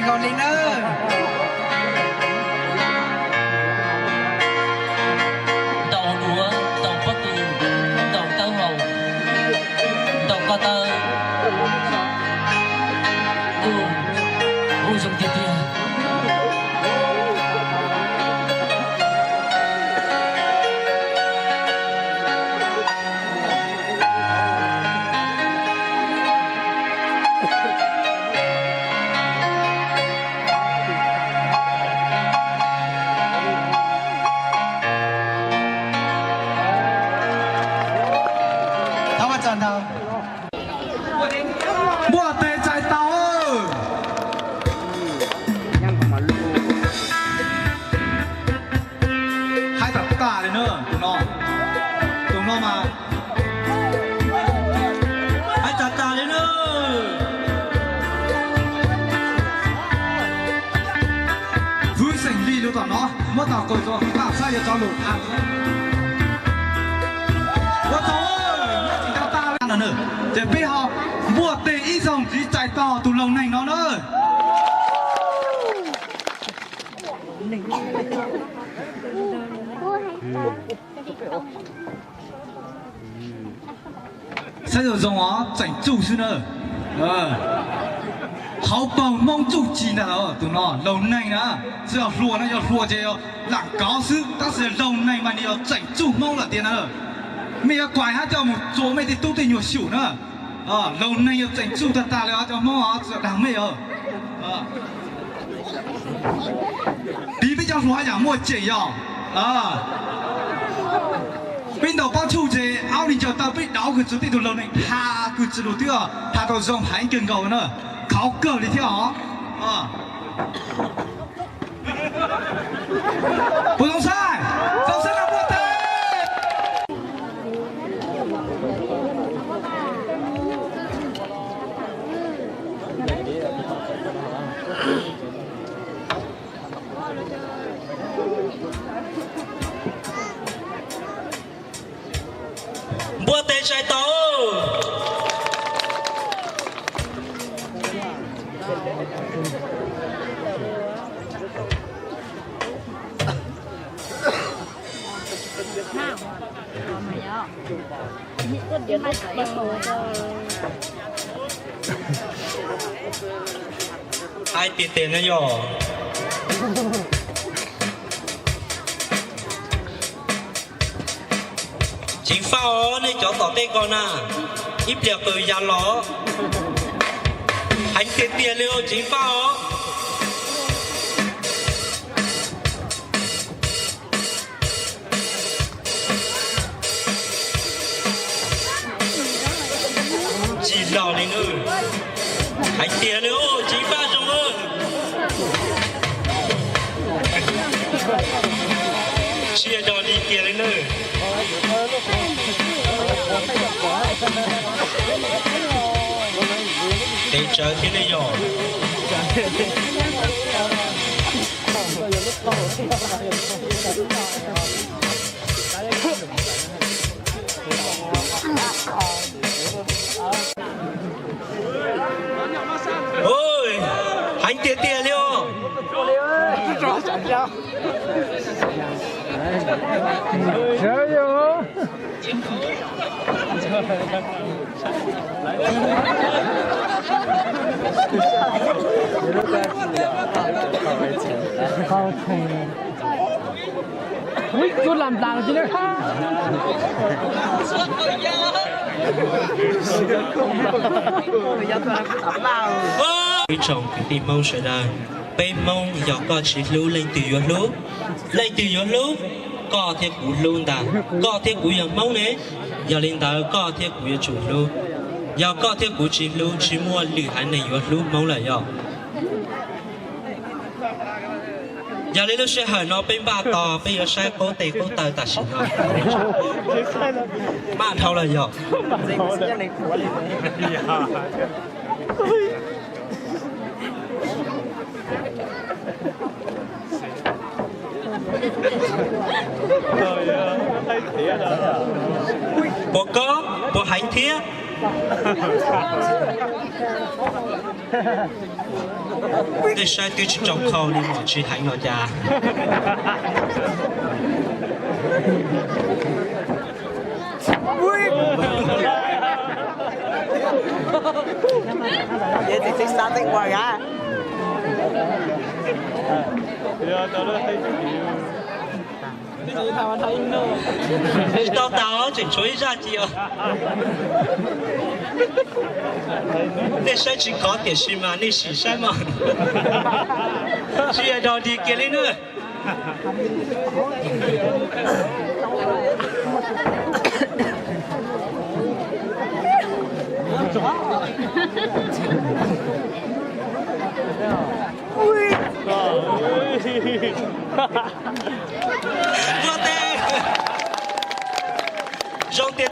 Ntaus li nawb. Ntaus duav, ntaus pob kws, ntaus taub hau, ntaus ko taw. Ub, ub zoo tiag tiag. Npuaj teg txais taus. Haib tas tas li na tus no. Tus no mas haib tas tas li na. Fwv xeem Lis lug tom no, muab tom kawg tso, tam xav yuav tso lus tham. Ua tsaug, nyob tsis tas tas li no, ces peb ho npuaj teg ib zaug ntxiv txais tos tus laug neeg no na. Saib zoo zoo os, tseem txuj xwb na. Hauv paus Hmoob txuj ci ntag tus no, laug neeg na. Tsis yog hluas na, yog hluas ces lam kov xwb, tab sis laug neeg mas nws yog tseem txuj Hmoob lawm tiag na. Mej yuav kuam hab coj mus txuas mej tej tub tej nyuag xyum na. Laug neeg yog tseem txuj tag tag li os cov Hmoob os, tsis dag mej os. Piv peb cov hluas hab yam muaj ceem yog. Peb ntaus pob tshuaj ces aub li ncaws taw peb dauv kws txug tej tug laug neeg, tha kws txug lug twb tha tau zoo heev kawg nkaus na. Khauv kawg li thiab os. Puas zoo saib? Zoo saib no npuaj teg. Npuaj teg txais taus. Haib tiag tiag na yog. Ceev faj os, nej cov tom tej ko na, ib pliag qws ya los. Heev tiag tiag li os, ceev faj os. Tsis los li nawb. Heev tiag li os, ceev faj zoo. Tsis yog li tiag li nawb. Tes tsawv thiab ne yog. Heev tiag tiag li os. Ui, tus lam nplam tsis nab. Ib tsoom kwv tij Hmoob sawv daws, peb Hmoob yog koj tsis hlub leej twg yuav hlub? Leej twg yuav hlub? Koj thiab kuv hlub ntag. Koj thiab kuv yog Hmoob ne, yog li ntawd koj thiab kuv yuav tsum hlub. Yog koj thiab kuv tsis hlub, tsis muaj lwm haiv neeg yuav hlub Hmoob lawm yog. Yog li lub sij hawm no peb npaj tos peb yuav saib qub tes qub taw tam sim no. Maj dhau lawm yog. Puas koob, puas heev thiab? Tej saib twb tsis tau khau li mom tsis heev los cas. Tsis tau tas os, tseem tshuav ib zaj ci os. Nej saib tsis khov tiam sis mas nej sim saib mog. Tsis yog dog dig kiag li na.